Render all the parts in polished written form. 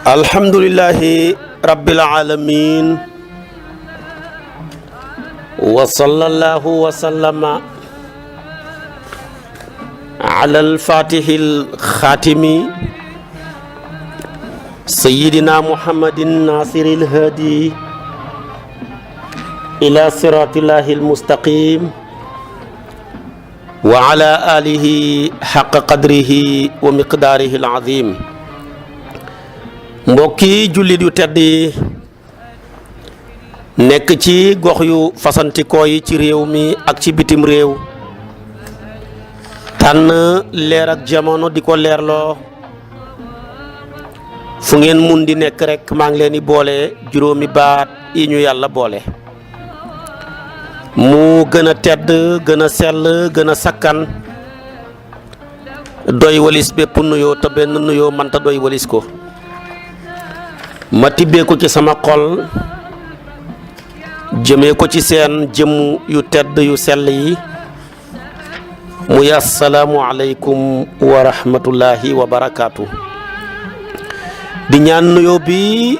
alhamdulillahi rabbil alamin wa sallallahu wa sallama ala al-fatihil khatimi sayyidina muhammadin nasiril hadi ila siratillahil mustaqim wa ala alihi haqqa qadrihi wa miqdarihil azim. mbokki jullit yu tedd yi nekk ci gox yu fasantikoo yi ci réew mi ak ci bitim réew tànn leer ak jamono di ko leerloo fu ngeen mun di nekk rek maa ngi leen di boole juróomi baat yi ñu yàlla boole mu gën a tedd gën a sell gën a sakkan doy walis bépp nuyoo te benn nuyoo manta doy walis ko ma tibbee ko ci sama xol jëmee ko ci seen jëmm yu tedd yu sell yi muy assalaamu aleykum wa rahmatullahi wa barakaatu. di ñaan nuyoo bi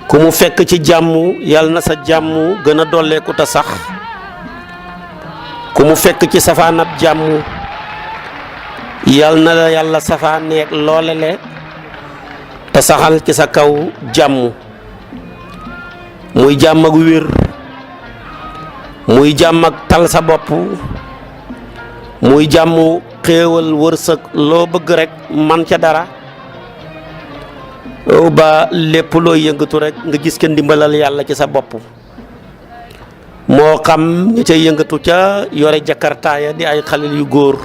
ku mu fekk ci jàmm yàlla na sa jàmm gën a dolleeku te sax ku mu fekk ci safaanab jàmm yàlla na la yàlla safaaneeg loolele te saxal ci sa kaw jàmm muy jàmm ak wér muy jàmm ak tal sa bopp muy jàmm xéewal wërsëg loo bëgg rek man ca dara ba lépp looy yëngatu rek nga gis ke ndimbalal yàlla ci sa bopp moo xam ña ca yëngatu ca yore jakartaaya di ay xalil yu góor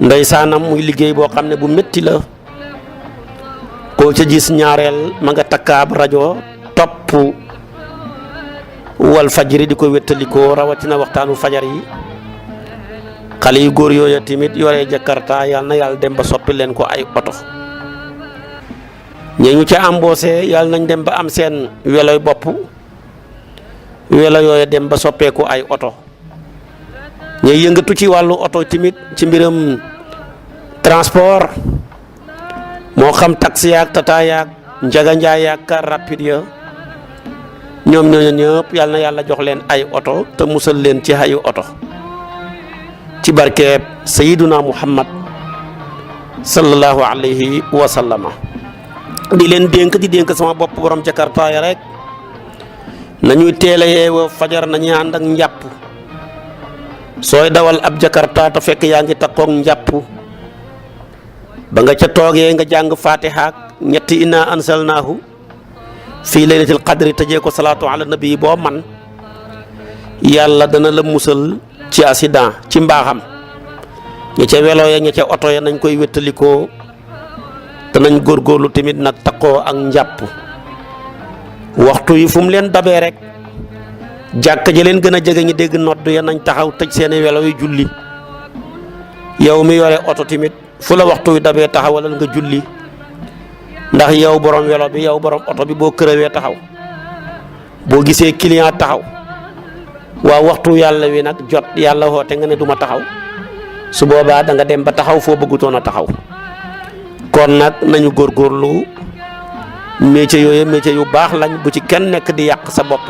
ndeysaanam muy liggéey boo xam ne bu métti la koo ca gis ñaareel ma nga takkaab rajo topp wal fajri di ko wéttalikoo rawatina waxtaanu fajar yi xale yu góor yooya tamit yore jakarta yàlla na yàlla dem ba soppi leen ko ay oto ñi ñu ca embauché yàlla nañ dem ba am seen weloy bopp welo yooya dem ba soppeeku ay oto ñuy yëngatu ci wàllu oto tamit ci mbiram transport moo xam taxi yaag tata yaag njaga njaay yaag car rapide ya ñoom ñooñu ñëpp yàlla na yàlla jox leen ay oto te musal leen ci ayu oto ci barkeeb sayiduna muhammad sallallahu alayhi wa sallama. di leen dénk di dénk sama bopp borom jakarta ya rek nañuy teel a yeewa fajar nañuy ànd ak njàpp sooy dawal ab jakarta te fekk yaa ngi takkoog njàpp ba nga ca toogee nga jàng fatiha ñetti inna ansalnaahu fii laylatil qadri tëjee ko salaatu ala nabi boo man yàlla dana la musal ci accident ci mbaaxam ña ca welo ya ña ca oto ya nañ koy wéttalikoo te nañ góorgóorlu tamit nag takkoo ak njàpp waxtu yi fu mu leen dabee rek jàkka ja leen gën a jege ñi dégg nodd ya nañ taxaw tëj seeni welo yu julli yow mi yore oto tamit fu la waxtu wi dabee taxawalal nga julli ndax yow borom welo bi yow borom oto bi boo kërëwee taxaw boo gisee client taxaw waa waxtu yàlla wi nag jot yàlla woote nga ne duma taxaw su boobaa da nga dem ba taxaw foo bëggutoon a taxaw kon nag nañu góorgóorlu métier yooyu métier yu baax lañ bu ci kenn nekk di yàq sa bopp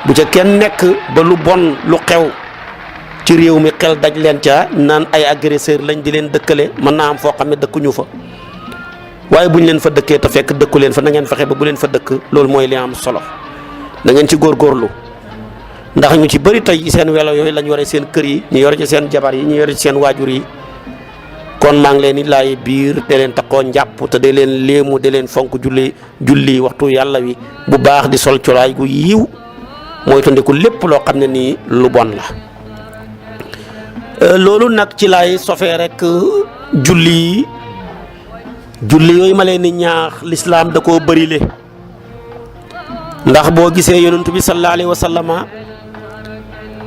bu ca kenn nekk ba lu bon lu xew ci réew mi xel daj leen ca naan ay agresseur lañ di leen dëkkale mën naa am foo xam ne dëkkuñu fa waaye bu ñu leen fa dëkkee te fekk dëkku leen fa na ngeen fexe ba bu leen fa dëkk loolu mooy li am solo na ngeen ci góorgóorlu ndax ñu ci bëri tey seen welo yooyu lañ yore seen kër yi ñu yore ci seen jabar yi ñu yore ci seen waajur yi kon maa ngi leen di laay biir de leen takkoo njàpp te de leen léemu de leen fonk julli waxtu yàlla wi bu baax di sol colaay gu yiw mooy tondiku lépp loo xam ne nii lu bon la. loolu nag ci laay sofee rek julli yooyu ma leen di ñaax lislaam da koo bërile ndax boo gisee yonent bi sallallahu alayhi wa sallama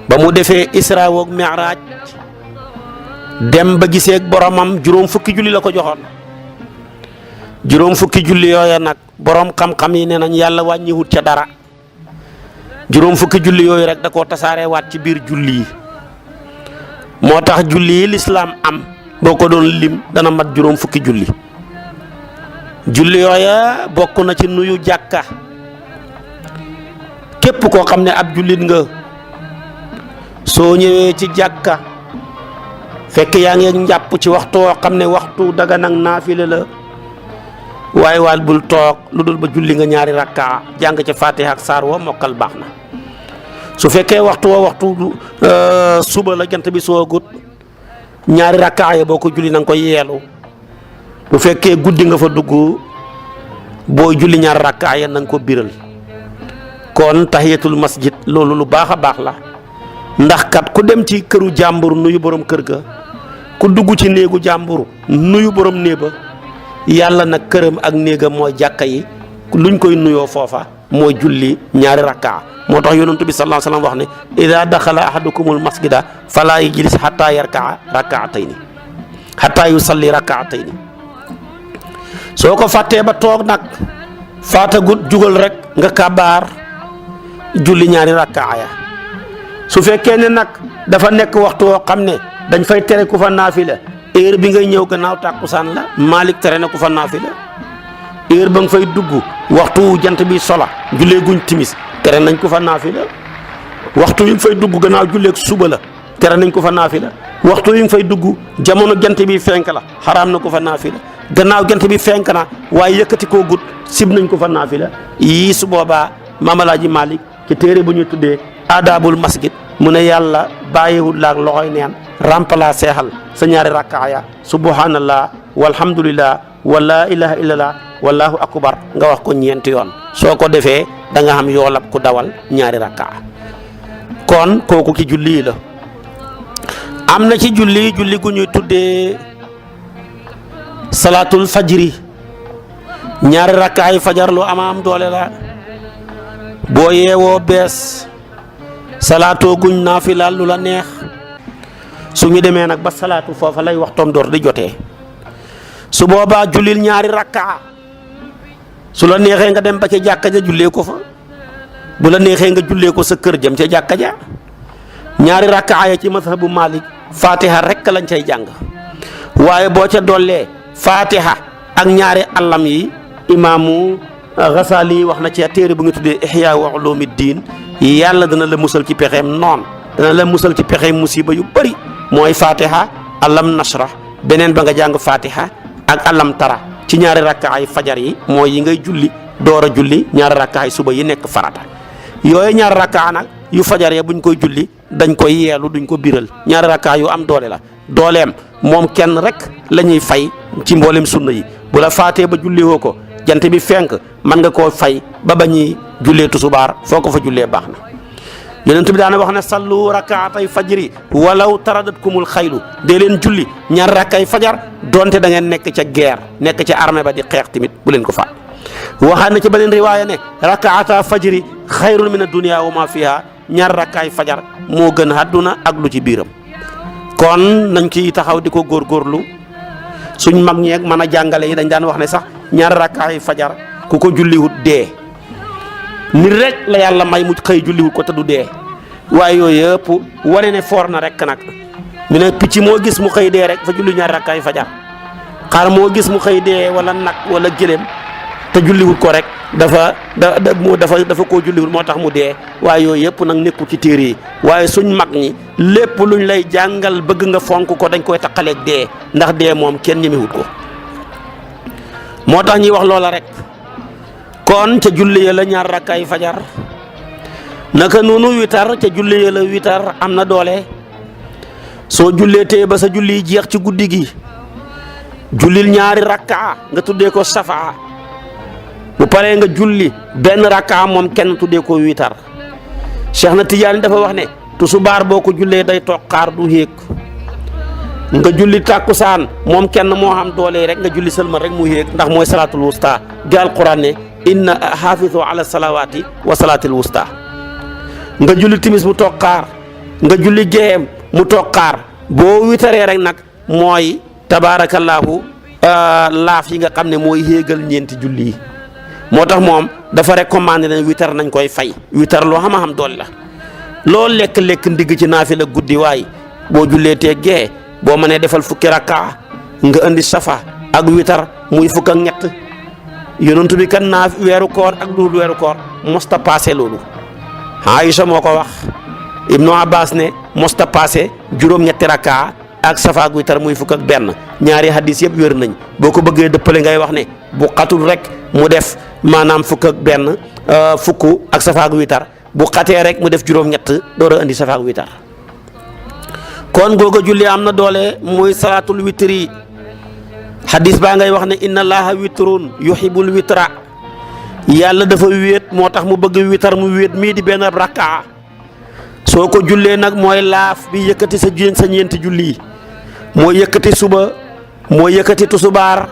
ba mu defee isra woog mi'raj dem ba gisee ak boromam juróom fukki julli la ko joxoon juróom fukki julli yooya nag borom xam-xam yi nee nañ yàlla wàññiwut ca dara juróom fukki julli yooyu rek da koo tasaaree waat ci biir julli yi moo tax julli yi lislaam am boo ko doon lim dana mat juróom fukki julli. julli yooya bokk na ci nuyu jàkka. képp koo xam ne ab jullit nga soo ñëwee ci jàkka fekk yaa ngi njàpp ci waxtu woo xam ne waxtu daga nag naafile la waaye waal bul toog lu dul ba julli nga ñaari rakka jàng ca Fatiha ak saar wa mokkal baax na. su fekkee waxtu suba la jant bi soo gut ñaari rakka ya boo ko julli na nga ko yeelu. bu fekkee guddi nga fa dugg boo julli ñaari rakka ya na nga ko biral. kon tahiyatul masjid loolu lu baax a baax la ndax kat ku dem ci këru jàmbur nuyu borom kër ga ku dugg ci néegu jàmbur nuyu borom néeba yàlla nag këram ak néegam mooy jàkka yi luñ koy nuyoo foofa mooy julli ñaari rakka. moo tax yonent bi sallallahu alayhi wasallam wax ne ida daxala ahadukumul masjida fala yajlis hatta yarkaa rakaatayni hatta yusalli rakaatayni. soo ko fàttee ba toog nag faatagut jugal rek nga kabaar julli ñaari rakkaa ya. su fekkee ne nag dafa nekk waxtu woo xam ne dañ fay tere ku fa naafila heure bi ngay ñëw gannaaw tàkkusaan la Malik tere na ku fa naafila. heure ba nga fay dugg waxtu jant bi sola jullee guñ timis tere nañ ko fa naafila. waxtu yi nga fay dugg gannaaw julleeg suba la tere nañ ko fa naafila. waxtu yi nga fay dugg jamono jant bi fenk la xaraam na ko fa naafila. gannaaw jant bi fenk na waaye yëkkati koo gut sib nañ ko fa naafila. yii su boobaa Maam Alaaji Malik ci téere bu ñu tuddee aadaabul masjid mu ne yàlla bàyyiwul laak loxoy neen remplacé xal sa ñaari rakkaaya subhanallah walhamdulillah wala ilaha illallah wallahu akbar nga wax ko ñeenti yoon. soo ko defee da nga xam yoolab ku dawal ñaari rakkaa. kon kooku ci julli la. am na ci julli gu ñuy tuddee salaatul fajri ñaari rakkaay fajar lu am doole la. boo yeewoo bees salaatoo guñ naafila lu la neex su ñu demee nag ba salaatu foofa lay waxtoom door di jotee su boobaa jullil ñaari rakkaa. su la neexee nga dem ba ca jàkka ja jullee ko fa bu la neexee nga jullee ko sa kër jëm ca jàkka ja. ñaari rakkaa ya ci mazhabu Malik Fatiha rek lañ cay jàng waaye boo ca dollee Fatiha ak ñaari allam yi imaamu Ghazali wax na ci téere bu nga tuddee Ihya wa Ulumuddin yàlla dana la musal ci pexeem noon dana la musal ci pexeem musiba yu bëri mooy Fatiha alam nashrah beneen ba nga jàng Fatiha ak alam tara ci ñaari rakkaay fajar yi mooy yi ngay julli door a julli ñaari rakkaay suba yi nekk farata. yooyu ñaari rakkaa nag yu fajar ya buñ koy julli dañ koy yeelu duñ ko biral ñaari rakkaa yu am doole la. dooleem moom kenn rek la ñuy fay ci mboolem sunna yi bu la faatee ba julli woo ko jant bi fenk mën nga koo fay ba ñuy jullee tusubaar foo ko fa jullee baax na. yonent bi daana wax ne sallu rakaatay fajri walaw taradatkumul xaylu dee leen julli ñaar rakkaay fajar donte da ngeen nekk ca guerre nekk ca armée ba di xeex tamit bu leen ko faat. waxaan na ci beneen riwaaya ne rakaata fajri xayrun min ad-dunya wa ma fiha ñaar rakkaay fajar moo gën àdduna ak lu ci biiram. kon nañ ci taxaw di ko góorgóorlu suñ mag ñeeg mën a jàngale yi dañ daan wax ne sax ñaar rakkaay fajar ku ko julliwut dee. nit rek la yàlla may mu xëy julliwut ko te du dee waaye yooyu yëpp wane ne foor na rek nag ñu ne picc moo gis mu xëy dee rek fa julli ñaar rakkaay fajar xar moo gis mu xëy dee wala nag wala gëléem te julliwut ko rek dafa koo julliwut moo tax mu dee waaye yooyu yëpp nag nekkul ci téere yi waaye suñ mag ñi lépp luñ lay jàngal bëgg nga fonk ko dañ koy taqaleeg dee ndax dee moom kenn ñemewut ko moo tax ñuy wax loola rek. kon ca julli ya la ñaar rakkaay fajar naka noonu witar ca julli ya la witar am na doole soo jullee tee ba sa julli jeex ci guddi gi jullil ñaari rakkaa nga tuddee ko safaa bu paree nga julli benn rakkaa moom kenn tuddee ko witar. Cheikh na Tidiane dafa wax ne tusubaar boo ko jullee day toog xaar du yéeg nga julli tàkkusaan moom kenn moo xam doole rek nga julli sëlmal rek mu yéeg ndax mooy salaatul wusta gi alquran ne inna hafizu ala salawati wa salatil wusta. nga julli timis mu toog xaar nga julli géeyam mu toog xaar boo witaree rek nag mooy tabaarakallaahu laaf yi nga xam ne mooy yéegal ñeenti julli yi moo tax moom dafa recommandé ne witar nañ koy fay witar loo xam doole la. loolu lekk ndigg ci naafila guddi waay boo jullee tee gee boo mënee defal fukki rakka nga indi safa ak witar muy fukk ak ñett yonent bi kan naa weeru koor ak lu weeru koor mosta passé loolu. Aïcha moo ko wax Ibnu Abbas ne mosta passé juróom-ñetti rakka ak safa ak witar muy fukk ak benn ñaari hadis yëpp wér nañ boo ko bëggee dëppale ngay wax ne bu xatul rek mu def maanaam fukk ak benn fukk ak safa ak witar bu xatee rek mu def juróom-ñett door a indi safa ak witar. kon googa julli am na doole muy salaatul witri hadis baa ngay wax ne inna allaha witrun yuhibbul witra yàlla dafa wéet moo tax mu bëgg witar mu wéet mii di benn rakka soo ko jullee nag mooy laaf bi yëkkati sa ñeenti julli mooy yëkkati suba mooy yëkkati tusubaar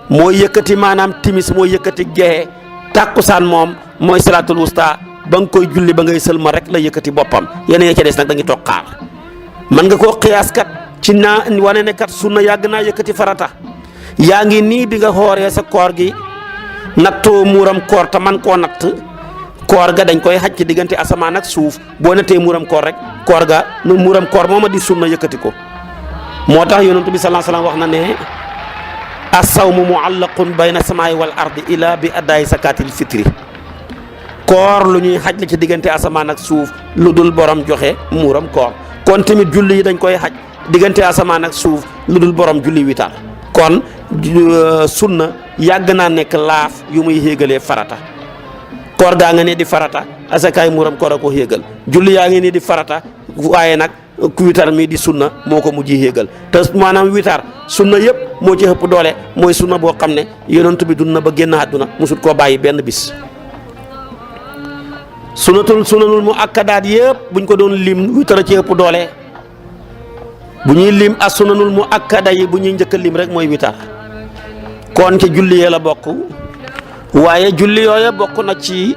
mooy yëkkati maanaam timis mooy yëkkati gexe tàkkusaan moom mooy salaatul wusta ba nga koy julli ba ngay sëlma rek la yëkkati boppam yeneen ca des nag da ngi toog xaar man nga koo xiyaas kat ci naa wane ne kat sunna yàgg naa yëkkati farata yaa ngi nii bi nga xooree sa koor gi nattoo muuram koor te man koo natt koor ga dañ koy xaj ci diggante asamaan ak suuf boo nattee muuram koor rek koor ga nu muuram koor mooma di sunna yëkkati ko moo tax yonent bi sallallahu alayhi wasallam wax na ne as-sawmu mu'allaqun bayna samaa'i wal ardi ila bi adaa'i zakatil fitri koor lu ñuy xaj la ci diggante asamaan ak suuf lu dul borom joxe muuram koor kon tamit julli yi dañ koy xaj diggante asamaan ak suuf lu dul borom julli witar kon sunna yàgg naa nekk laaf yu muy yéegalee farata koor gaa nga ne di farata asakaay muuram koor a ko yéegal julli yaa ngi ne di farata waaye nag ku witar mi di sunna moo ko mujj yéegal te maanaam witar sunna yëpp moo ci ëpp doole mooy sunna boo xam ne yonent bi dund na ba génn àdduna musut koo bàyyi benn bis. sunanul mu akkadaat yëpp buñ ko doon lim witar a ci ëpp doole bu ñuy lim as sunanul mu akkada yi bu ñuy njëkk a lim rek mooy witar kon ca julli yee la bokk waaye julli yooya bokk na ci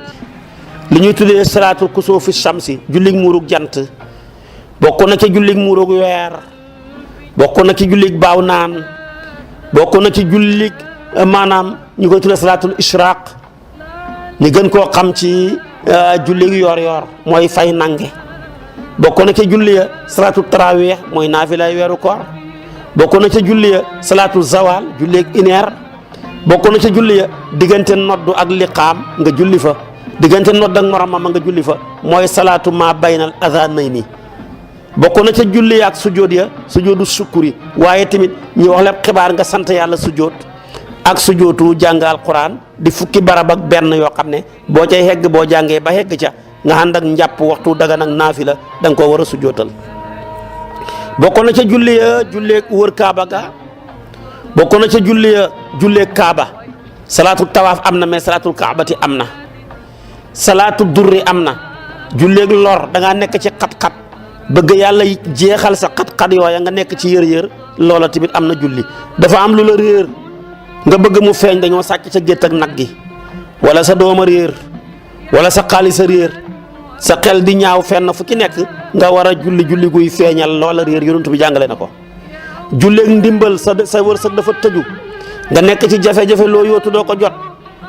li ñuy tuddee salaatul kusuufi shamsi jullig muurug jant bokk na ci jullig muurug weer bokk na ci jullig baaw naan bokk na ci jullig maanaam ñu koy tuddee salaatul ishraq ñu gën koo xam ci jullig yor-yor mooy fay nange bokk na ca julli ya salaatul tarawih mooy naafilay weeru koor bokk na ca julli ya salaatul zawal julleeg ineer bokk na ca julli ya diggante noddu ak liqaam nga julli fa diggante nodd ak moromam nga julli fa mooy salaatu ma baynal adhanayni bokk na ca julli ya ak sujjóot ya sujjóotu sukkuri waaye tamit ñu wax la xibaar nga sant yàlla sujjóot ak sujjóotu jàng alquran di fukki barab ak benn yoo xam ne boo cay hegg boo jàngee ba hegg ca nga ànd ak njàpp waxtu dagan ak naafila da nga koo war a sujjóotal bokk na ca julli ya julleeg wër kaaba ga bokk na ca julli ya julleeg kaaba salaatul tawaaf am na mais salaatul kaabati am na salaatul durri am na julleeg lor da ngaa nekk ci xat-xat bëgg yàlla jeexal sa xat-xat yooya nga nekk ci yër-yër loola tamit am na julli dafa am lu la réer nga bëgg mu feeñ dañoo sàcc sa gétt ak nag gi wala sa dooma réer wala sa xaalis a réer sa xel di ñaaw fenn fu ci nekk nga war a julli guy feeñal loola réer yonent bi jàngale na ko julleeg ndimbal sa wërsëg dafa tëju nga nekk ci jafe-jafe loo yootu doo ko jot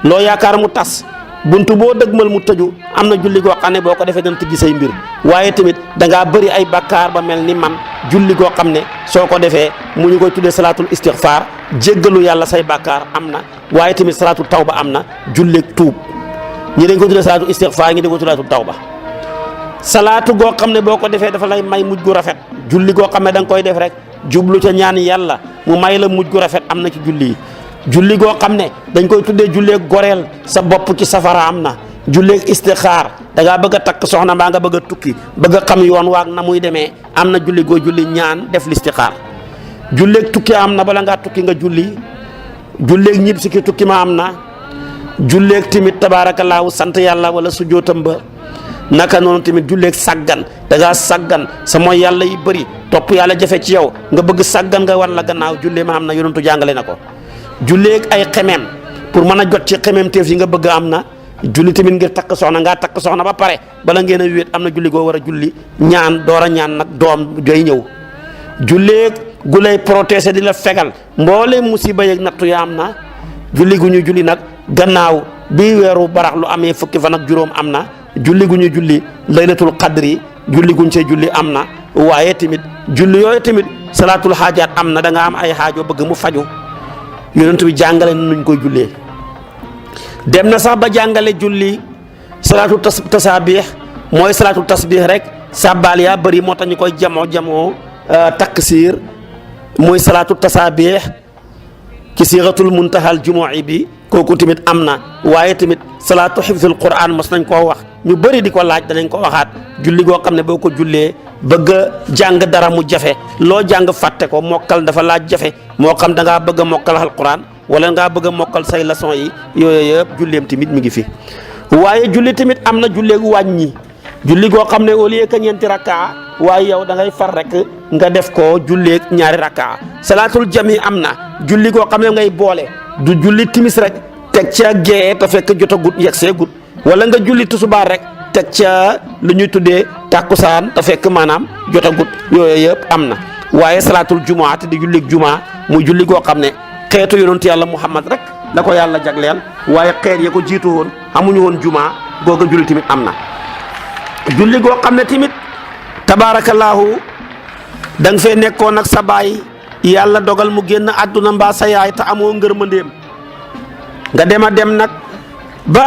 loo yaakaar mu tas buntu boo dëgmal mu tëju am na julli goo xam ne boo ko defee dana tëggi say mbir waaye tamit dangaa bëri ay bakkaar ba mel ni man julli goo xam ne soo ko defee mu ñu koy tuddee salaatul istighfar jéggalu yàlla say bakkaar am na waaye tamit salaatul tawba am na julleeg tuub ñi dañ ko tuddee salaatul istighfar ñi dañ ko tuddee salaatul tawba salaatu goo xam ne boo ko defee dafa lay may mujj gu rafet julli goo xam ne da nga koy def rek jublu ca ñaan yàlla mu may la mujj gu rafet am na ci julli yi julli goo xam ne dañ koy tuddee julleeg goreel sa bopp ci safara am na julleeg istixaar da ngaa bëgg a takk soxna mbaa nga bëgg a tukki bëgg a xam yoon waag na muy demee am na julli goo julli ñaan def listixaar julleeg tukki am na bala ngaa tukki nga julli julleeg ñib si ki tukki ma am na julleeg tamit tabaarakallaahu sant yàlla wala sujootam ba naka noonu tamit julleeg sàggan da ngaa sàggan sa mooy yàlla yi bëri topp yàlla jafe ci yow nga bëgg sàggan nga wan la gannaaw jullee ma am na yonentu jàngale na ko julleeg ay xemem pour mën a jot ci xemem teef yi nga bëgg am na julli tamit ngir takk soxna ngaa takk soxna ba pare bala ngeen a wéet am na julli goo war a julli ñaan door a ñaan nag doom joy ñëw julleeg gu lay protéger di la fegal mboole musiba yeeg nattu ya am na julli gu ñu julli nag gannaaw bi weeru barax lu amee fukki fan ak juróom am na julli gu ñu julli laylatul qadri julli guñ see julli am na waaye tamit julli yooyu tamit salaatul xaajaat am na da nga am ay xaajo bëgg mu faju yonent bi jàngale nuñ koy jullee. dem na sax ba jàngale julli salaatu tasaabiix mooy salaatu tasbiix rek sàbbaal yaa bëri moo tax ñu koy jamoo taksiir mooy salaatu tasaabiix ci siixatul muntahal jumu'i bi kooku tamit am na. waaye tamit salaatu xifzul quraan mos nañ koo wax ñu bëri di ko laaj danañ ko waxaat julli goo xam ne boo ko jullee bëgg a jàng dara mu jafe loo jàng fàtte ko mokkal dafa laaj jafe moo xam da ngaa bëgg a mokkal alquran wala ngaa bëgg a mokkal say leçon yi yooyu yëpp julleem tamit mi ngi fi. waaye julli tamit am na julleegu wàññi julli goo xam ne au lieu que ñeenti rakkaa waaye yow da ngay far rek nga def ko julleeg ñaari rakkaa. salaatul jami am na julli goo xam ne ngay boole du julli timis rek teg ca gee te fekk jotagut yegg see gut wala nga julli tusubaar rek teg ca lu ñuy tuddee tàkkusaan te fekk maanaam jotagut yooyu yëpp am na. waaye salaatul jumaa te di jullig jumaa muy julli goo xam ne xeetu yonent yàlla Muhammad rek la ko yàlla jagleel waaye xeet ya ko jiitu woon amuñu woon jumaa googa julli tamit am na. julli goo xam ne tamit tabaarakallaahu da nga fee nekkoon ak sa baay yàlla dogal mu génn àdduna mbaa sa yaay te amoo ngërmandeem nga dem a dem nag ba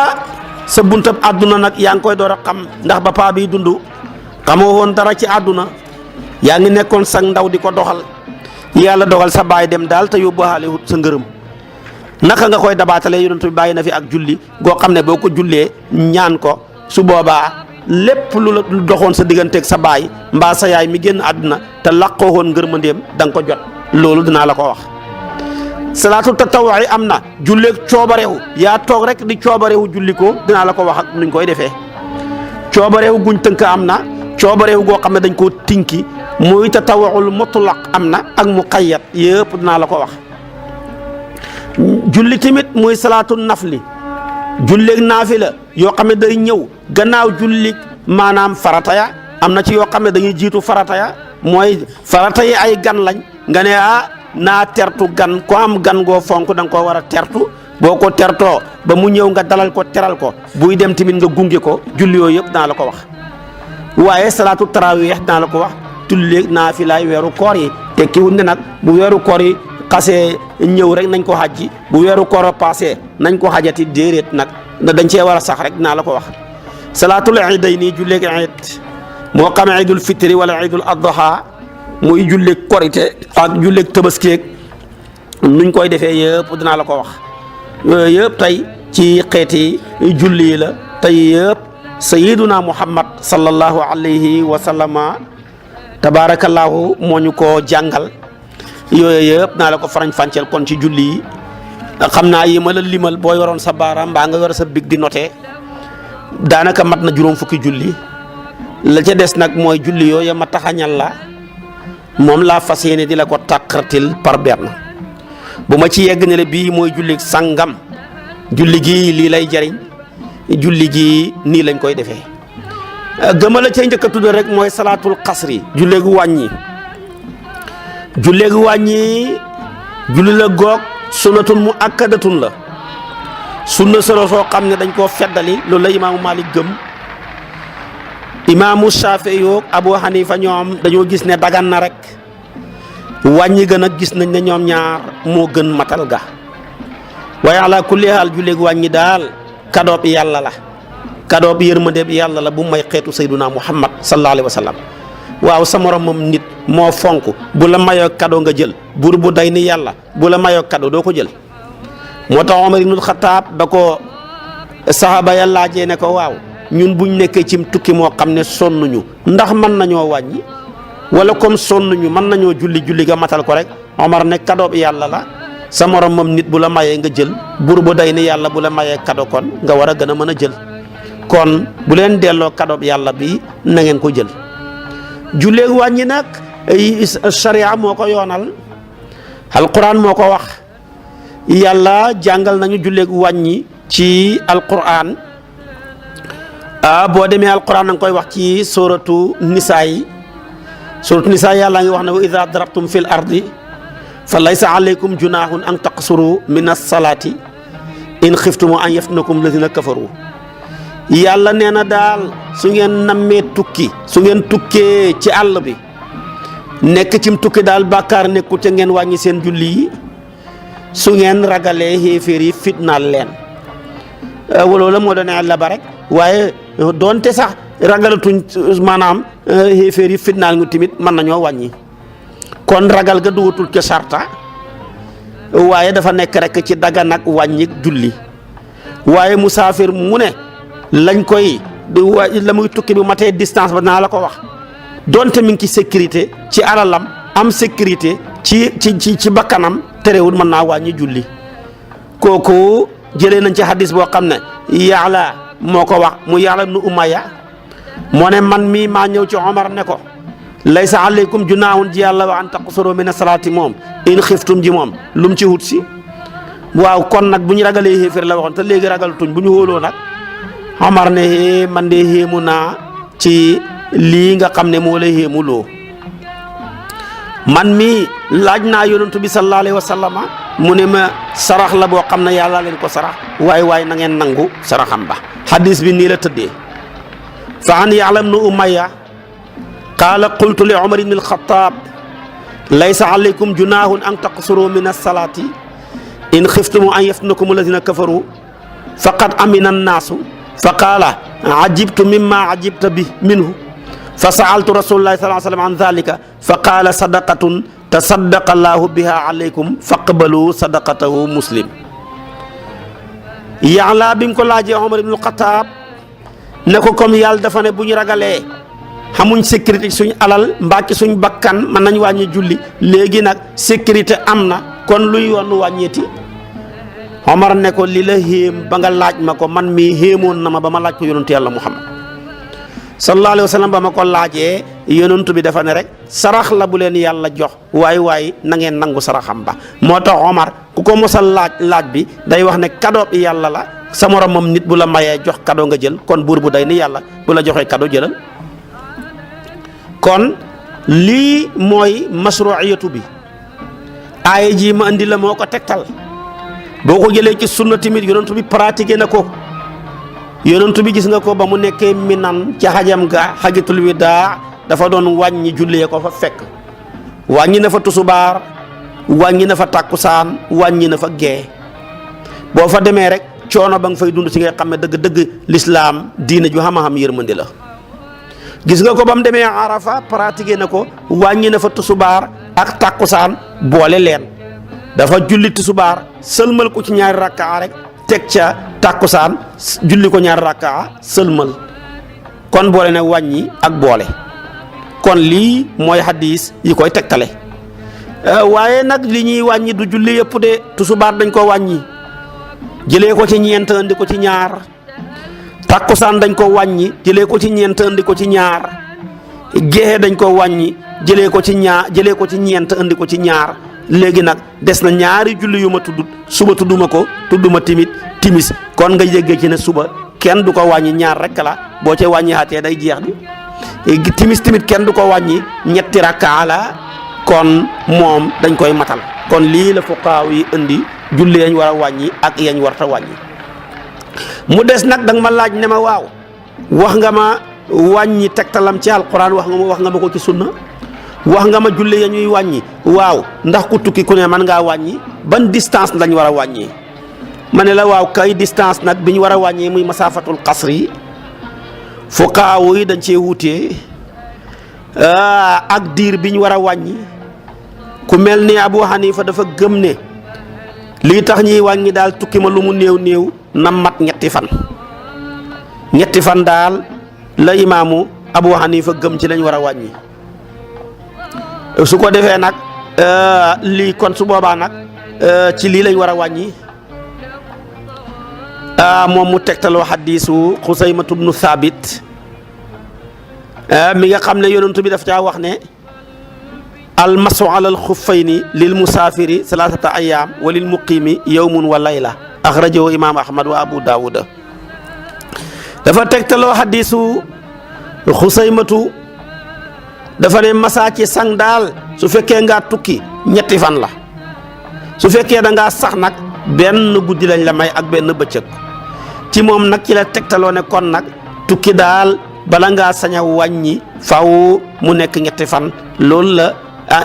sa buntab àdduna nag yaa ngi koy door a xam ndax ba paa bi dund xamoo woon dara ci àdduna yaa ngi nekkoon sa ndaw di ko doxal yàlla dogal sa baay dem daal te yóbbuwaale wut sa ngërëm naka nga koy dabaatalee yonent bi bàyyi na fi ak julli goo xam ne boo ko jullee ñaan ko su boobaa lépp lu la doxoon sa digganteeg sa baay mbaa sa yaay mi génn àdduna te laqoo woon ngërmandeem da nga ko jot loolu dinaa la ko wax. salaatu tatawwu'i am na julleeg coobarewu yaa toog rek di coobarewu julli ko dinaa la ko wax ak nuñ koy defee. coobarewu guñ tënk am na coobarewu goo xam ne dañ koo tinki muy tatawwu'ul mutlaq am na ak muqayyad yëpp dinaa la ko wax. julli tamit muy salaatu nafli julleeg naafila yoo xam ne day ñëw gannaaw julli maanaam farata ya am na ci yoo xam ne dañuy jiitu farata ya mooy farata yi ay gan lañ nga ne naa tertu gan ko am gan goo fonk da nga koo war a tertu boo ko tertoo ba mu ñëw nga dalal ko teral ko buy dem tamit nga gunge ko julli yooyu yëpp dinaa la ko wax. waaye salaatu tarawih dinaa la ko wax tulleeg naafilaay weeru koor yi tekkiwul ne nag bu weeru koor yi xasee ñëw rek nañ ko xajji bu weeru koor passé nañ ko xajati déedéet nag dañ cee war a sax rek dinaa la ko wax. salaatul iidayni julleeg iid moo xam iidul fitri wala iidul adha muy julleeg korite ak julleeg tëbaskeeg nuñ koy defee yëpp dinaa la ko wax. yooyu yëpp tey ci xeeti julli yi la tey yëpp sayyiduna Muhammad sallallahu alayhi wa sallama tabaarakallaahu moo ñu ko jàngal. yooyu yëpp naa la ko farañ fànceel kon ci julli yi xam naa yi ma la limal booy waroon sa baaraam mbaa nga war sa big di noté daanaka mat na juróom fukki julli la ca des nag mooy julli yooyu ma taxañal la moom laa fas yéene di la ko tàqartil par benn bu ma ci yegg ne la bii mooy julli sangam julli gi lii lay jariñ julli gi nii lañ koy defee gëma la cay njëkk a tudd rek mooy salaatul xasri julleegu wàññi julleegu wàññi julli la goog sunnatun mu akkadatun la sunna solo soo xam ne dañ koo feddali loolu la imaamu Malik gëm imaamu Shaafi'i yoog Abu Hanifa ñoom dañoo gis ne dagan na rek wàññi gën a gis nañ ne ñoom ñaar moo gën matal ga waaye ala kulli haal julleegu wàññi daal kadoob yàlla la kadoob yërmande bi yàlla la bu may xeetu sayduna Muhammad sallallahu alayhi wa sallam waaw sa moromam nit moo fonk bu la mayoo kado nga jël buur bu day ni yàlla bu la mayoo kado doo ko jël moo tax Omar ibnul Xataab ba ko saxaaba ya laajee ne ko waaw ñun buñ nekkee cim tukki moo xam ne sonnuñu ndax mën nañoo wàññi wala comme sonnuñu mën nañoo julli ga matal ko rek Omar ne kado bi yàlla la sa moromam nit bu la mayee nga jël buur bu day ni yàlla bu la mayee kado kon nga war a gën a mën a jël kon bu leen delloo kado bi yàlla bi na ngeen ko jël. julleeg wàññi nag sharia moo ko yoonal alquran moo ko wax yàlla jàngal nañu julleeg wàññi ci alquran boo demee alquran na nga koy wax ci suratu nisaa yi yàlla ngi wax ne wa idha darabtum fil ardi fa laysa alaykum junahun an taqsuru min as-salati in xiftumu an yaftinakum alladhina kafaru yàlla nee na daal su ngeen nammee tukki su ngeen tukkee ci àll bi nekk cim tukki daal bàkkaar nekkul ca ngeen wàññi seen julli yi su ngeen ragalee xéeféer yi fitnaal leen wala la moo doon la ba rek waaye doonte sax ragalatuñ maanaam xéeféer yi fitnaal ngu timit mën nañoo wàññi kon ragal ga dugatul ca sarta waaye dafa nekk rek ci dagan ak wàññi julli waaye musaafir mu ne lañ koy la muy tukki bi matee distance ba naa la ko wax donte mi ngi ci sécurité ci alalam am sécurité ci bakkanam terewul mën naa wàññi julli kooku jëlee nañ ci hadis boo xam ne Ya'la moo ko wax mu Ya'la ibnu Umayya moo ne man mii maa ñëw ci Omar ne ko laysa alaykum junaahun ji yàlla wa an taqsuru min as-salaati moom in xiftum ji moom lu mu ci wut si waaw kon nag bu ñu ragalee xéeféer la waxoon te léegi ragalatuñ bu ñu hóoloo nag Omar ne man de xéemu naa ci lii nga xam ne moo lay xéemuloo man mii laaj naa yonantu bi sallallahu alayhi wa sallama mu ne ma sarax la boo xam ne yàlla leen ko sarax waaye na ngeen nangu saraxam ba hadis bi nii la tëddee fa an Ya'la ibnu Umayya qaala qultu li Umar ibn al-Khattab laysa alaykum junaahun an taqsuru min as-salaati in xiftum an yaftinakum alladhina kafaru faqad amina an-naasu fa qaala ajibtu mimma ajibta bi minhu fa sa'altu rasulullahi sallallahu alayhi wa sallam an dhalika fa qaala sadaqatun tasaddaqa allahu biha alaykum faqbalu sadaqatahu Muslim. Ya'la bi mu ko laajee Umar ibn al-Khattab ne ko comme yàlla dafa ne bu ñu ragalee xamuñ sécurité suñ alal mbaa ci suñ bakkan mën nañ wàññi julli léegi nag sécurité am na kon luy yoon wàññeeti Omar ne ko li la xéem ba nga laaj ma ko man mii xéemoon na ma ba ma laaj ko yonentu yàlla Muhammad sallallahu alayhi wa sallam ba ma ko laajee yonentu bi dafa ne rek sarax la bu leen yàlla jox waay na ngeen nangu saraxam ba moo tax Omar ku ko mosal laaj bi day wax ne cadeau bi yàlla la sa moromam nit bu la mayee jox cadeau nga jël kon buur bu day ni yàlla bu la joxee cadeau jëlal kon lii mooy masruiyatu bi aaya ji ma andi la moo ko tegtal boo ko jëlee ci sunna tamit yonentu bi pratiqué na ko yonentu bi gis nga ko ba mu nekkee Minan ca xajam ga xajatul widaa dafa doon wàññi jullee ko fa fekk wàññi na fa tusubaar wàññi na fa tàkkusaan wàññi na fa gee boo fa demee rek coono ba nga fay dund ci ngay xam ne dëgg-dëgg lislaam diine ju xam-xam yërmandi la gis nga ko ba mu demee Arafa pratiqué na ko wàññi na fa tusubaar ak tàkkusaan boole leen dafa julli tusubaar sëlmal ko ci ñaari rakkaa rek teg ca tàkkusaan julli ko ñaari rakkaa sëlmal kon boole na wàññi ak boole kon lii mooy hadis yi koy tegtale waaye nag li ñuy wàññi du julli yëpp de tusubaar dañ ko wàññi jëlee ko ci ñeent andi ko ci ñaar tàkkusaan dañ ko wàññi jëlee ko ci ñeent andi ko ci ñaar géexe dañ ko wàññi jëlee ko ci ñeent andi ko ci ñaar léegi nag des na ñaari julli yu ma tudd suba tudduma ko tudduma timis kon nga yëggee ci ne suba kenn du ko wàññi ñaar rek la boo ca wàññi xaatee day jeex di timis tamit kenn du ko wàññi ñetti rakkaa la kon moom dañ koy matal kon lii la fuqaaw yi indi julli yañ war a wàññi ak yañ warta wàññi mu des nag danga ma laaj ne ma waaw wax nga ma wàññi tegtalam ci alquran wax nga ma ko ci sunna wax nga ma julli ya ñuy wàññi waaw ndax ku tukki ku ne mën ngaa wàññi ban distance lañ war a wàññi ma ne la waaw kay distance nag bi ñu war a wàññi muy masaafatul qasri fuqaaw yi dañ cee wutee ak diir bi ñu war a wàññi ku mel ni Abu Hanifa dafa gëm ne lii tax ñuy wàññi daal tukki ma lu mu néew na mat ñetti fan daal la imaamu Abu Hanifa gëm ci lañ war a wàññi su ko defee nag lii kon su boobaa nag ci lii lañ war a wàññi moom mu tegtaloo xadiisu Xusaymatu bnu Thabit mi nga xam ne yonent bi daf caa wax ne almasu ala alxuffayni lil musaafiri salaasata ayaam wa lil muqiimi yawmun wa layla axrajahu imaam Ahmad wa Abu Daawuda dafa tegtaloo xadiisu Xusaymatu dafa ne masaa ci sang daal su fekkee ngaa tukki ñetti fan la su fekkee da ngaa sax nag benn guddi lañ la may ak benn bëccëg ci moom nag ci la tegtaloo ne kon nag tukki daal bala ngaa sañ a wàññi faw mu nekk ñetti fan loolu la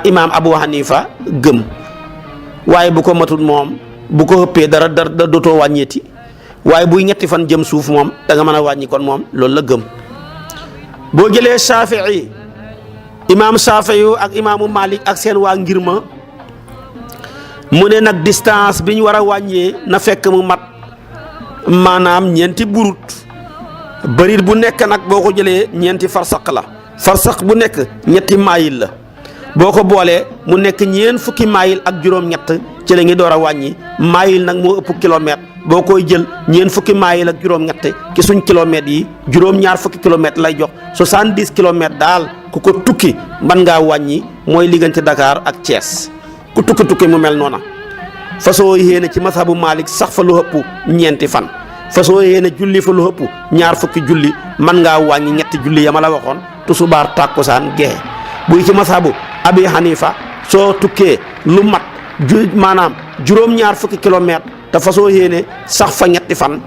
imaam Abu Hanifa gëm waaye bu ko matul moom bu ko ëppee dara dootoo wàññeeti waaye buy ñetti fan jëm suuf moom da nga mën a wàññi kon moom loolu la gëm. boo jëlee Shafii imaam Shafii ak imaamu Malik ak seen waa ngir ma mu ne nag distance bi ñu war a wàññee na fekk mu mat maanaam ñeenti burut bërit bu nekk nag boo ko jëlee ñeenti farsaq la farsaq bu nekk ñetti maayil la boo ko boolee mu nekk ñeent fukki maayil ak juróom-ñett ci la ngi door a wàññi maayil nag moo ëpp kilomètre boo koy jël ñeent fukki maayil ak juróom-ñett ci suñ kilomètres yi juróom-ñaar fukki kilomètres lay jox 70 kilomètres daal ku ko tukki mën ngaa wàññi mooy liggante Dakar ak Thiès ku tukki mu mel noona fasoo yéene ci mazhabu Malik sax fa lu ëpp ñeenti fan fasoo yéene julli fa lu ëpp ñaar fukki julli mën ngaa wàññi ñetti julli ya ma la waxoon tusubaar tàkkusaan gexe buy ci mazhabu Abi Hanifa soo tukkee lu mat maanaam juróom-ñaar fukki kilomètre te fasoo yéene sax fa ñetti fan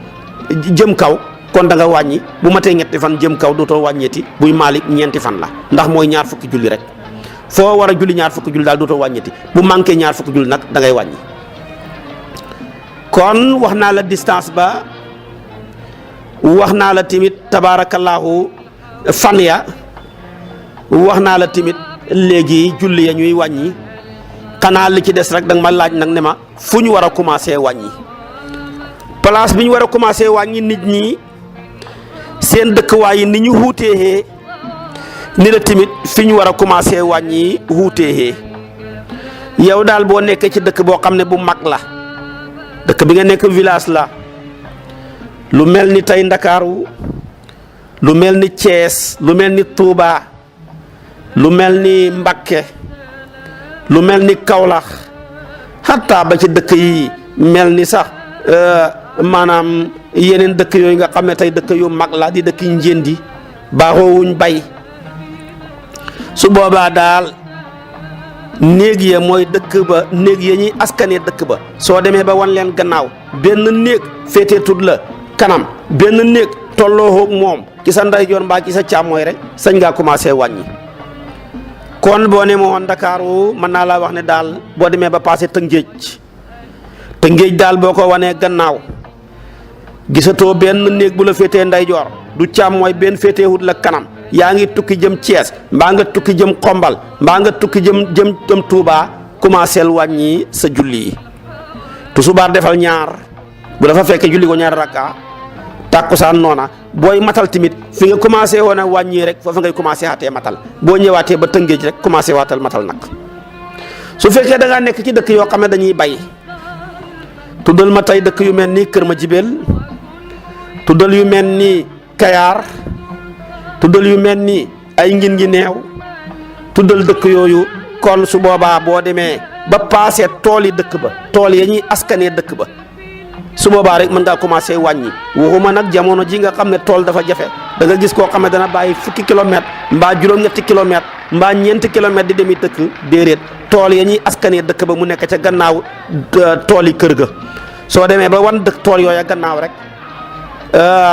jëm kaw kon da nga wàññi bu matee ñetti fan jëm kaw dootoo wàññeeti buy Malik ñeenti fan la ndax mooy ñaar fukki julli rek foo war a julli ñaar fukki julli daal dootoo wàññeeti bu manqué ñaar fukki julli nag da ngay wàññi. kon wax naa la distance ba wax naa la tamit tabaarakallaahu fan ya wax naa la tamit léegi julli ya ñuy wàññi xanaa li ci des rek danga ma laaj nag ne ma fu ñu war a commencé wàññi place bi ñu war a commencé wàññi nit ñi seen dëkkuwaay yi ni ñu wuutee ni la tamit fi ñu war a commencé wàññi wuutee yow daal boo nekkee ci dëkk boo xam ne bu mag la dëkk bi nga nekk village la lu mel ni tey Ndakaaru lu mel ni Thiès lu mel ni Touba lu mel ni Mbakke lu mel ni Kaolack xataa ba ci dëkk yi mel ni sax maanaam yeneen dëkk yooyu nga xam ne tey dëkk yu mag la di dëkk yi njëndi baaxoowuñ bay su boobaa daal néeg ya mooy dëkk ba néeg ya ñuy askanee dëkk ba soo demee ba wan leen gannaaw benn néeg féetee tut la kanam benn néeg tolloo moom ci sa ndeyjoor mbaa ci sa càmmooy rek sañ ngaa commencé wàññi. kon boo ne moo Ndakaaru mën naa laa wax ne daal boo demee ba passé Tëngéej daal boo ko wanee gannaaw gisatoo benn néeg bu la féetee ndeyjoor du càmmooy benn féeteewut la kanam yaa ngi tukki jëm Thiès mbaa nga tukki jëm Xombal mbaa nga tukki jëm Touba commencé wàññi sa julli yi tusubaar defal ñaar bu dafa fekkee julli ko ñaar rakka tàkkusaan noona booy matal tamit fi nga commencé woon a wàññi rek foofu ngay commencé xatee matal boo ñëwaatee ba Tëngéej rek commencé waatal matal nag su fekkee da ngaa nekk ci dëkk yoo xam ne dañuy bay tuddal ma tey dëkk yu mel ni Kër Madiabel tuddal yu mel ni Kayaar tuddal yu mel ni ay ngin ngi neew tuddal dëkk yooyu kon su boobaa boo demee ba paase tool yi dëkk ba tool ya ñuy askanee dëkk ba su boobaa rek mën ngaa commencé wàññi waxuma nag jamono ji nga xam ne tool dafa jafe da nga gis koo xam ne dana bàyyi fukki kilomètre mbaa juróom-ñetti kilomètre mbaa ñeenti kilomètre di demi dëkk déedéet tool ya ñuy askanee dëkk ba mu nekk ca gannaaw tool yi kër ga soo demee ba wan dëkk tool yooya gannaaw rek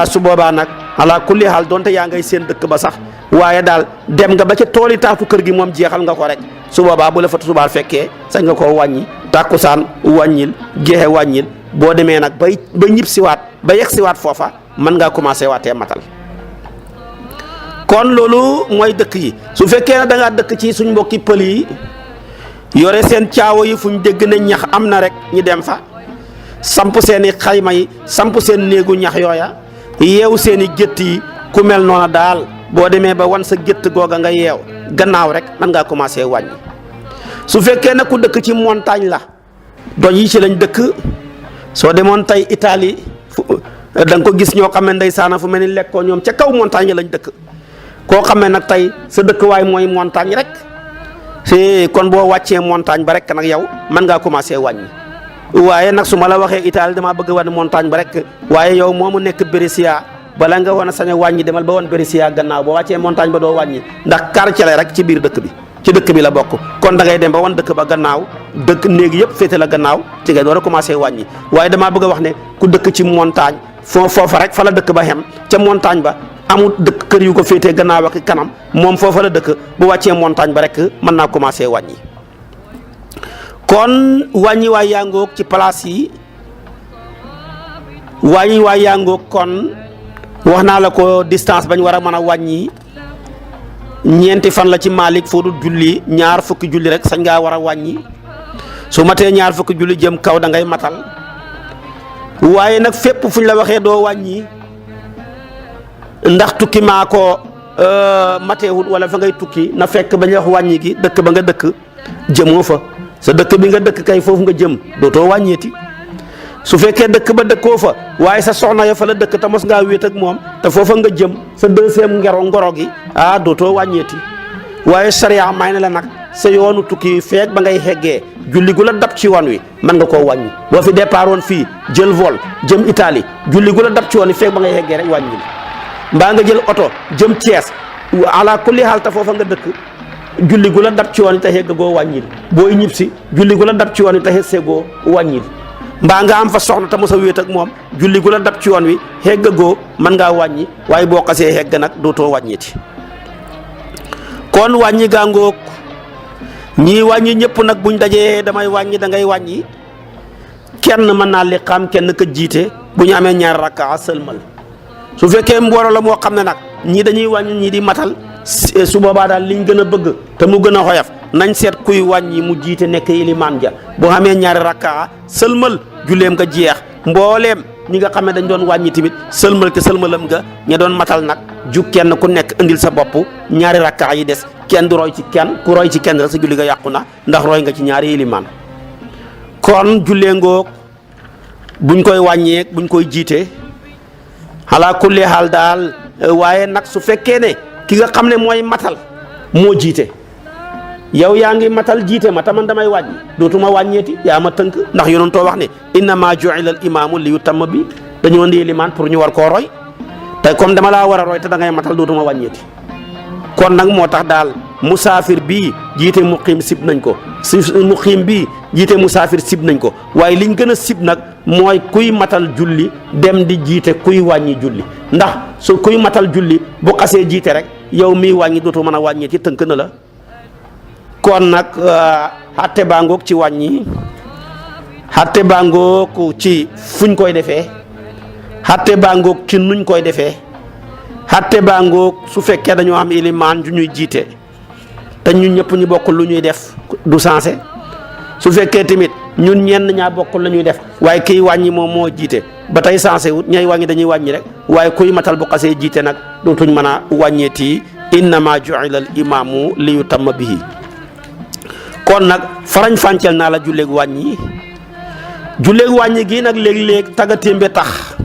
su boobaa nag ala kulli haal donte yaa ngay seen dëkk ba sax waaye daal dem nga ba ca tool yi taatu kër gi moom jeexal nga ko rek su boobaa bu la fa tusubaar fekkee sañ nga koo wàññi tàkkusaan wàññil geexe wàññil boo demee nag ba ñib siwaat ba yegg siwaat foofa mën ngaa commencé waatee matal kon loolu mooy dëkk yi su fekkee ne da ngaa dëkk ci suñ mbokki pël yi yore seen caawa yi fu ñu dégg ne ñax am na rek ñu dem fa samp seeni xayma yi samp seen néegu ñax yooya yeew seeni gétt yi ku mel noona daal boo demee ba wan sa gétt googa nga yeew gannaaw rek mën ngaa commencé wàññi su fekkee ne ku dëkk ci montagne la doj yi ci lañ dëkk soo demoon tey Italie da nga ko gis ñoo xam ne ndeysaan fu mel ni lekkoo ñoom ca kaw montagne lañ dëkk koo xam ne nag tey sa dëkkuwaay mooy montagne rek si kon boo wàccee montagne ba rek nag yow mën ngaa commencé wàññi waaye nag su ma la waxee Italie damaa bëgg a wane montagne ba rek waaye yow moomu nekk Brescia bala nga wan a sañ a wàññi demal ba woon Brescia gannaaw boo wàccee montagne ba doo wàññi ndax quartier la rek ci biir dëkk bi ci dëkk bi la bokk kon da ngay dem ba wan dëkk ba gannaaw dëkk néegi yëpp féete la gannaaw ci ngay door a commencé wàññi waaye damaa bëgg a wax ne ku dëkk ci montagne foofa rek fa la dëkk ba xem ca montagne ba amul dëkk kër yu ko féetee gannaaw ak kanam moom foofa la dëkk bu wàccee montagne ba rek mën naa commencé wàññi. kon wàññi waay yàngoog ci place yi wàññi waay yàngoog kon wax naa la ko distance bañ war a mën a wàññi ñeenti fan la ci Malik foo dul julli ñaar fukki julli rek sañ ngaa war a wàññi su matee ñaar fukki julli jëm kaw da ngay matal waaye nag fépp fuñ la waxee doo wàññi ndax tukki maa ko mateewut wala fa ngay tukki na fekk bañ wax wàññi gi dëkk ba nga dëkk jëmoo fa sa dëkk bi nga dëkk kay foofu nga jëm dootoo wàññeeti su fekkee dëkk ba dëkkoo fa waaye sa soxna ya fa la dëkk te mos ngaa wéet ak moom te foofa nga jëm sa deuxième ngoro gi dootoo wàññeeti waaye sariya may na la nag sa yoonu tukki feek ba ngay xeggee julli gu la dab ci yoon wi mën nga koo wàññi boo fi départ woon fii jël vol jëm Italie julli gu la dab ci yoon wi feek ba ngay xeggee rek wàññi mbaa nga jël oto jëm Thiès ala kulli xaal te foofa nga dëkk julli gu la dab ci yoon wi te xegg goo wàññil booy ñib si julli gu la dab ci yoon wi te xegg goo wàññil mbaa nga am fa soxna te mos a wéet ak moom julli gu la dab ci yoon wi xegg goo mën ngaa wàññi waaye boo xasee xegg nag dootoo wàññiti kon wàññi gàngoog ñii wàññi ñëpp nag buñ dajee damay wàññi da ngay wàññi kenn mën naa liqaam kenn ka jiite bu ñu amee ñaari rakkaa sëlmal su fekkee mbooloo la moo xam ne nag ñii dañuy wàññi ñii di matal su boobaa daal liñ gën a bëgg te mu gën a xoyaf nañ seet kuy wàññi mu jiite nekk ilimaan ja boo xamee ñaari rakkaa sëlmal julleem nga jeex mbooleem ñi nga xam ne dañ doon wàññi tamit sëlmal te sëlmalam nga ña doon matal nag jug kenn ku nekk indil sa bopp ñaari rakkaa yi des kenn du roy ci kenn ku roy ci kenn rek sa julli nga yàqu na ndax roy nga ci ñaari ilimaan kon jullee ngoog buñ koy wàññeek buñ koy jiite ala kulli haal daal waaye nag su fekkee ne ki nga xam ne mooy matal moo jiite yow yaa ngi matal jiite ma taman damay wàññi dootuma wàññeeti yaa ma tënk ndax yonentoo wax ne innama ju'ila al imaamu li yutamma bi dañoo ndi limaan pour ñu war koo roy te comme dama laa war a roy te da ngay matal dootuma wàññeeti kon nag moo tax daal musaafir bii jiite muqiim sib nañ ko si muqiim bii jiite musaafir sib nañ ko waaye liñ gën a sib nag mooy kuy matal julli dem di jiite kuy wàññi julli ndax su kuy matal julli bu xasee jiite rek yow miy wàññi dootoo mën a wàññeeti tënk na la kon nag xatte baa ngoog ci wàññi xatte baa ngoog ci fuñ koy defee xatte baa ngoog ci nuñ koy defee xatte baa ngoog su fekkee dañoo am ilimaan ju ñuy jiite te ñun ñëpp ñu bokk lu ñuy def du sensé su fekkee tamit ñun ñenn ñaa bokk la ñuy def waaye kiy wàññi moom moo jiite ba tey sensé wut ñay wàññi dañuy wàññi rek waaye kuy matal bu xasee jiite nag dootuñ mën a wàññeeti innama ju'ila al imaamu li yutamma bihi kon nag farañ fànceel naa la julleeg wàññi gii nag léeg-léeg taggatémbe tax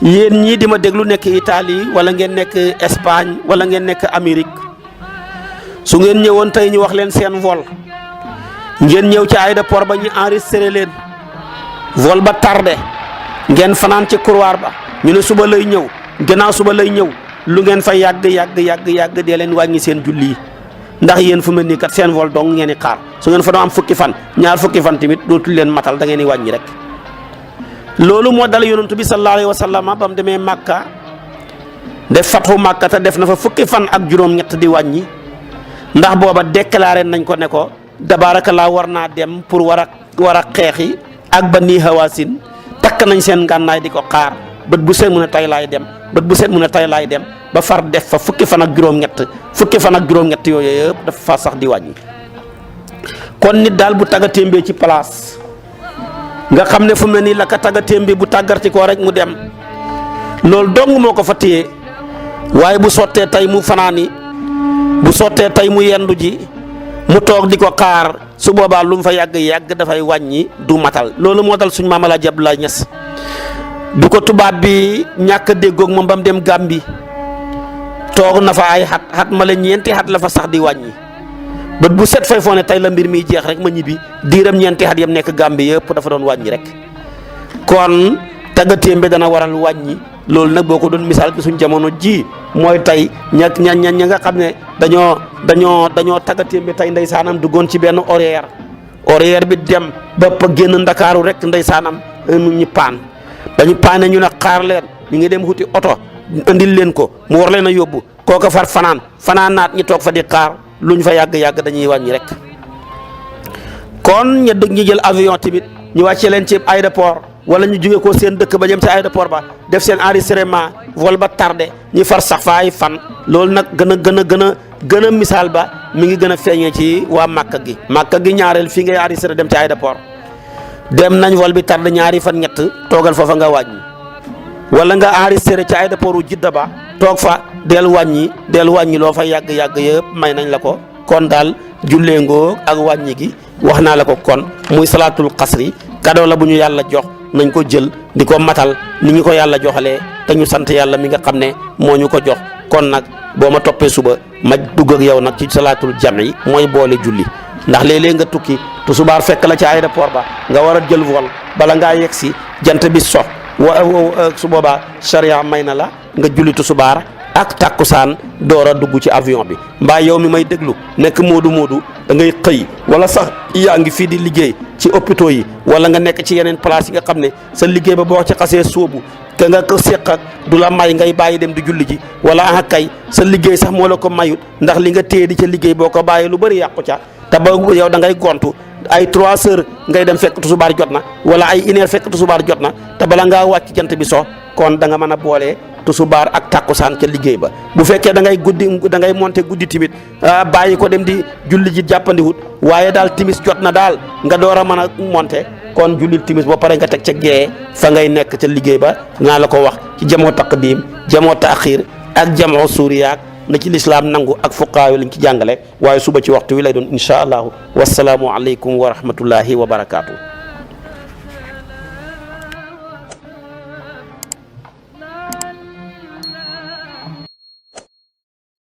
yéen ñii di ma déglu nekk Italie wala ngeen nekk Espagne wala ngeen nekk Amérique su ngeen ñëwoon tey ñu wax leen seen vol ngeen ñëw ci aéroport ba ñu enregistré leen vol ba tardé ngeen fanaan ci couloir ba ñu ne suba lay ñëw gannaaw suba lay ñëw lu ngeen fa yàgg dee leen wàññi seen julli yi ndax yéen fu mel nii kat seen vol dong ngeen di xaar su ngeen fa doon am fukki fan ñaar fukki fan tamit dootul leen matal da ngeen di wàññi rek. loolu moo dal yonent bi sallallahu alayhi wa sallam ba mu demee Makka def fathu Makka te def na fa fukki fan ak juróom-ñett di wàññi ndax booba déclaré nañ ko ne ko tabaarakallaa war naa dem pour war a xeexi ak Bani Hawaasin takk nañ seen ngànnaay di ko xaar bët bu set mu ne tay laay dem bët bu set mu ne tay laay dem ba far def fa fukki fan ak juróom-ñett yooyu yëpp dafa fa sax di wàññi. kon nit daal bu taggatémbee ci place nga xam ne fu mel ni la ka taggatémbe bu tàggarti ko rek mu dem loolu dong moo ko fa téye waaye bu sottee tey mu fanaani bu sottee tey mu yendu ji mu toog di ko xaar su boobaa lu mu fa yàgg dafay wàññi du matal loolu moo dal suñ maam Alaaji Abdoulaye Niass bi ko tubaab bi ñàkk a déggoog moom ba mu dem Gàmbi toog na fa ay xat ma la ñeenti xat la fa sax di wàññi bët bu set fay foo ne tey la mbir mi jeex rek ma ñibbi diiram ñeenti xat yam nekk Gàmbi yëpp dafa doon wàññi rek kon taggatémbe dana waral wàññi loolu nag boo ko doon misaal ci suñ jamono ji mooy tey ña nga xam ne dañoo taggatémbe tey ndeysaanam duggoon ci benn horaire bi dem ba génn Ndakaaru rek ndeysaanam ñu paan ba ñu paane ñu ne xaar leen ñu ngi dem wuti oto indil leen ko mu war leen a yóbbu kooka fanaan naat ñi toog fa di xaar luñ fa yàgg dañuy wàññi rek. kon ñi jël avion tamit ñu wàccee leen ci aéroport wala ñu jóge ko seen dëkk ba jëm ci aéroport ba def seen enregistrement vol ba tardé ñi far sax fa ay fan loolu nag gën a misaal ba mi ngi gën a feeñee ci waa Màkka gi ñaareel fii ngay enregistré dem ci aéroport dem nañ vol bi tardé ñaari fan ñett toogal foofa nga wàññi wala nga enregistré ci aéroport wu Jidda ba toog fa del wàññi loo fa yàgg yëpp may nañ la ko kon daal jullee ngoo ak wàññi gi wax naa la ko kon muy salaatul xasri cadeau la bu ñu yàlla jox nañ ko jël di ko matal ni ñu ko yàlla joxalee te ñu sant yàlla mi nga xam ne moo ñu ko jox kon nag boo ma toppee suba ma dugg ak yow nag ci salaatul jami mooy boole julli ndax léeg-léeg nga tukki tusubaar fekk la ci aéroport ba nga war a jël vol bala ngaa yegg si jant bi sox su boobaa charia may na la nga julli tusubaar ak takkusaan door a dugg ci avion bi mbaa yow mi may déglu nekk moodu da ngay xëy wala sax yaa ngi fii di liggéey ci hôpitaux yi wala nga nekk ci yeneen place yi nga xam ne sa liggéey ba boo ci xasee sóobu ka nga ko séq ak du la may ngay bàyyi dem di julli ji wala kay sa liggéey sax moo la ko mayut ndax li nga téye di ca liggéey boo ko bàyyi lu bëri yàqu ca te ba yow da ngay gontu ay 3 heures ngay dem fekk tusubaar jot na wala ay 1 heure fekk tusubaar jot na te bala ngaa wàcc jant bi so kon da nga mën a boolee tusubaar ak takkusaan ca liggéey ba bu fekkee da ngay monter guddi timit bàyyi ko dem di julli ji jàppandiwut waaye daal timis jot na daal nga door a mën a monter kon jullil timis ba pare nga teg ca gee fa ngay nekk ca liggéey ba naa la ko wax ci jamoo taqdim jamoo taaxir ak jamoo suuriyaak na ci lislaam nangu ak fuqaayu lañ ci jàngale waaye suba ci waxtu wi lay doon insha allahu wasalaamu aleykum wa rahmatullahi wa barakaatu.